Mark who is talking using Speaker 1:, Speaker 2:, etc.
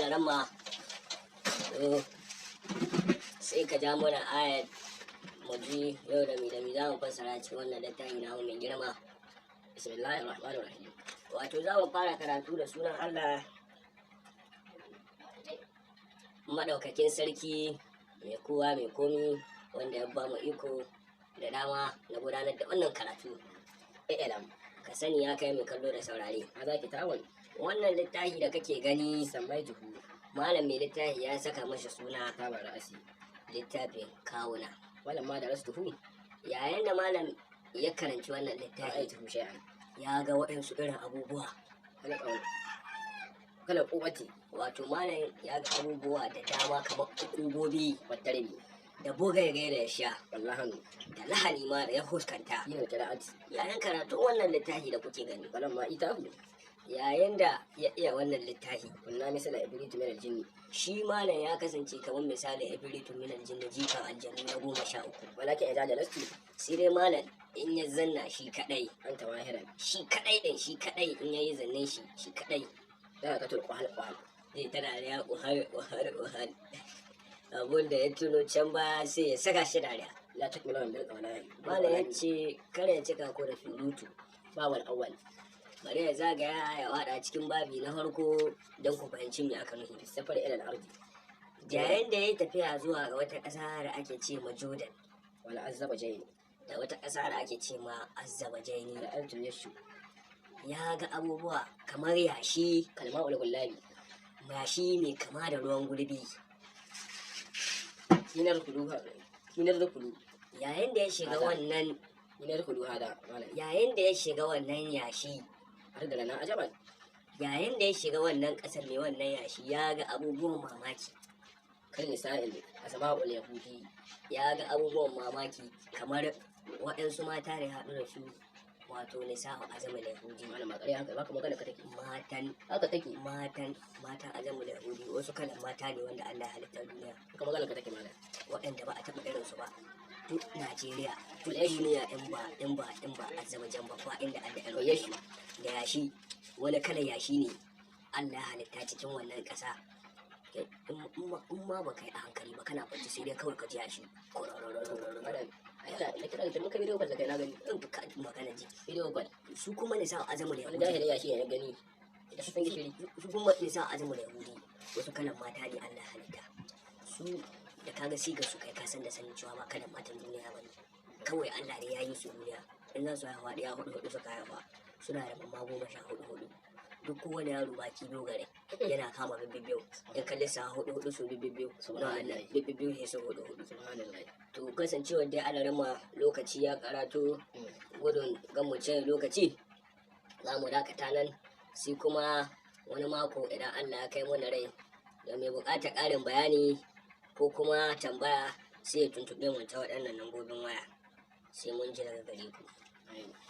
Speaker 1: Alaramma, to sai ka ja mana ayat mu ji yau da mi za mu fassara cikin wannan littafi namu mai girma.
Speaker 2: Bismillahir Rahmanir Rahim.
Speaker 1: Wato za mu fara karatu da sunan Allah maɗaukakin sarki, mai kowa mai komi, wanda ya ba mu iko da dama na gudanar da wannan karatu.
Speaker 2: I'lam.
Speaker 1: Ka sani ya kai mai kallo da saurare.
Speaker 2: Hadha kitabun.
Speaker 1: Wannan littafi da kake gani,
Speaker 2: sammaituhu.
Speaker 1: Malam mai littafi ya saka masa suna
Speaker 2: Kitaba ra'asi.
Speaker 1: Littafin kawuna.
Speaker 2: Walamma darastuhu.
Speaker 1: Yayin da malam ya karanci wannan littafi,
Speaker 2: ra'aytuhu shay'an.
Speaker 1: Ya ga waɗansu irin abubuwa.
Speaker 2: Kala qubati.
Speaker 1: Wato malam ya ga abubuwa da dama kamar kubobi
Speaker 2: wadarbi
Speaker 1: da bugaigai da ya sha
Speaker 2: wallahanu
Speaker 1: da lahani ma da ya huskanta
Speaker 2: yin qira'ati
Speaker 1: yayin karatun wannan littafi da kuke gani.
Speaker 2: Walamma itahu.
Speaker 1: Yayin da ya iya wannan littafi,
Speaker 2: kunna misala ibritu min aljinni.
Speaker 1: Shi malam ya kasance kamar misalin ibritu min aljinni, jikan aljanu na 13.
Speaker 2: Walakin idza jalastu.
Speaker 1: Sai dai malam in ya zanna shi kadai,
Speaker 2: anta wahiran.
Speaker 1: Shi kadai din, shi kadai, in yayi zanne shi shi kadai,
Speaker 2: da ka tul qahal qahal,
Speaker 1: zai tana da ya kuhar kuhar kuhar, abun da ya tuno can baya sai ya saka shi dariya.
Speaker 2: La takmilu bil qawlani.
Speaker 1: Malam ya ce kada ya cika ko da surutu.
Speaker 2: Bawal awwal.
Speaker 1: Bari ya zagaya ya wada cikin babi na farko don ku fahimci me aka nufi.
Speaker 2: Safar ila al-ardi.
Speaker 1: Yayin da ya yi tafiya zuwa ga wata ƙasa da ake ce ma Jordan,
Speaker 2: wal azzabajain,
Speaker 1: da wata ƙasa da ake ce ma Azzabajaini,
Speaker 2: ra'aytu yashu.
Speaker 1: Ya ga abubuwa kamar yashi,
Speaker 2: kalma'ul gullabi,
Speaker 1: yashi mai kama da ruwan gulbi.
Speaker 2: Hinar kulu hinar kulu.
Speaker 1: Yayin da ya shiga wannan
Speaker 2: hinar kulu hada malam.
Speaker 1: Yayin da ya shiga wannan yashi,
Speaker 2: har da lana ajaban.
Speaker 1: Yayin da ya shiga wannan ƙasar mai wannan yashi, ya ga abubuwan mamaki.
Speaker 2: Kal nisa'il asma'ul yahudi.
Speaker 1: Ya ga abubuwan mamaki kamar waɗansu mata da ya haɗu da su, wato nisa'u azamul yahudi.
Speaker 2: Malam, ba ƙarya haka baka magana ka take.
Speaker 1: Matan
Speaker 2: haka take.
Speaker 1: Matan azamul yahudi wasu kalan mata ne wanda Allah ya halitta duniya,
Speaker 2: haka magana ka take, malam.
Speaker 1: Waɗanda ba a taɓa irin su ba duk Najeriya, duk duniya, in ba azabajan ba ba inda Allah ya
Speaker 2: Yashi.
Speaker 1: Da yashi, wani kalan yashi ne Allah ya halitta cikin wannan ƙasa. In ma ba kai a hankali ba, kana kwanci sai dai kawai ka ji yashi.
Speaker 2: Malam, ai na kira da muka video call da kai na gani.
Speaker 1: In ka magana ji.
Speaker 2: Video call.
Speaker 1: Su kuma ne sa azamul
Speaker 2: wani
Speaker 1: yahudi.
Speaker 2: Jahili ya shi ne gani da san gishiri.
Speaker 1: Su kuma ne sa azamul yahudi wasu kalan mata ne Allah ya halitta su, da kaga sigar su kai ka san da sanin cewa ba kalan matan duniya ba ne. Kawai Allah ne ya yi su duniya. In za su haihuwa ɗaya, hudu hudu suka haihuwa, suna da mamma 14 hudu. Duk kowane yaro baki biyu gare, yana kama bibbiyu. In kalli sa hudu hudu su bibbiyu na Allah bibbiyu sai su hudu hudu.
Speaker 2: Subhanallah.
Speaker 1: To, kasancewar dai ana rama lokaci ya karatu, gudun gamuce lokaci, za mu dakata nan, sai kuma wani mako idan Allah ya kai mana rai. Da mai buƙatar ƙarin bayani ko kuma tambaya sai ya tuntuɓe mu ta waɗannan lambobin waya. Sai mun ji daga gare ku.
Speaker 2: Amin.